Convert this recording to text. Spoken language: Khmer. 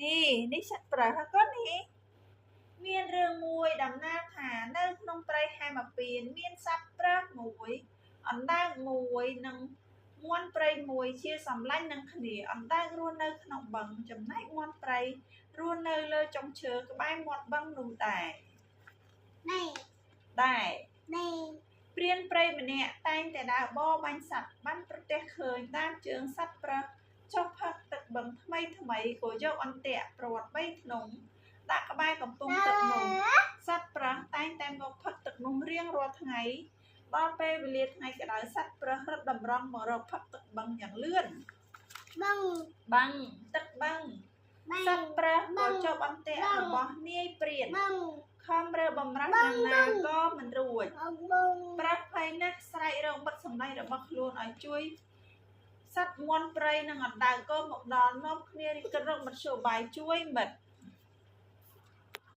នេះនេះសត្វប្រើសកូននេះមានរឿងមួយដំណាលថានៅក្នុងព្រៃហេមពាន្តមានសត្វប្រើសមួយអណ្ដើកមួយនិងមាន់ព្រៃមួយជាសម្លាញ់នឹងគ្នាអណ្ដើករស់នៅក្នុងបឹងចំណែកមាន់ព្រៃរស់នៅលើចុងឈើក្បែរមាត់បឹងនោះដែរដែរព្រានព្រៃម្នាក់តែងតែដើរបរបាញ់សត្វបានប្រទះឃើញតាមជើងសត្វប្រើសចុះផឹកទឹកបឹងថ្មីថ្មីក៏យកអន្ទាក់ព្រ័ត្រ3ធ្នង់ដាក់ក្បែរកំពង់ទឹកនោះសត្វប្រើសតែងតែមកផឹកទឹកនោះរៀងរាល់ថ្ងៃដល់ពេលវេលាថ្ងៃក្តៅសត្វប្រើសរត់តម្រង់មករកផឹកទឹកបឹងយ៉ាងលឿនបឹងបឹងទឹកបឹងសត្វប្រើសក៏ជាប់អន្ទាក់របស់នាយព្រានខំរើបំរាស់យ៉ាងណាក៏មិនរួចប្រើសភ័យណាស់ស្រែករកមិត្តសម្លាញ់របស់ខ្លួនឲ្យជួយសត្វមាន់ព្រៃនិងអណ្ដើកក៏មកដល់នាំគ្នារិះគិតរកមធ្យោបាយជួយមិត្ត។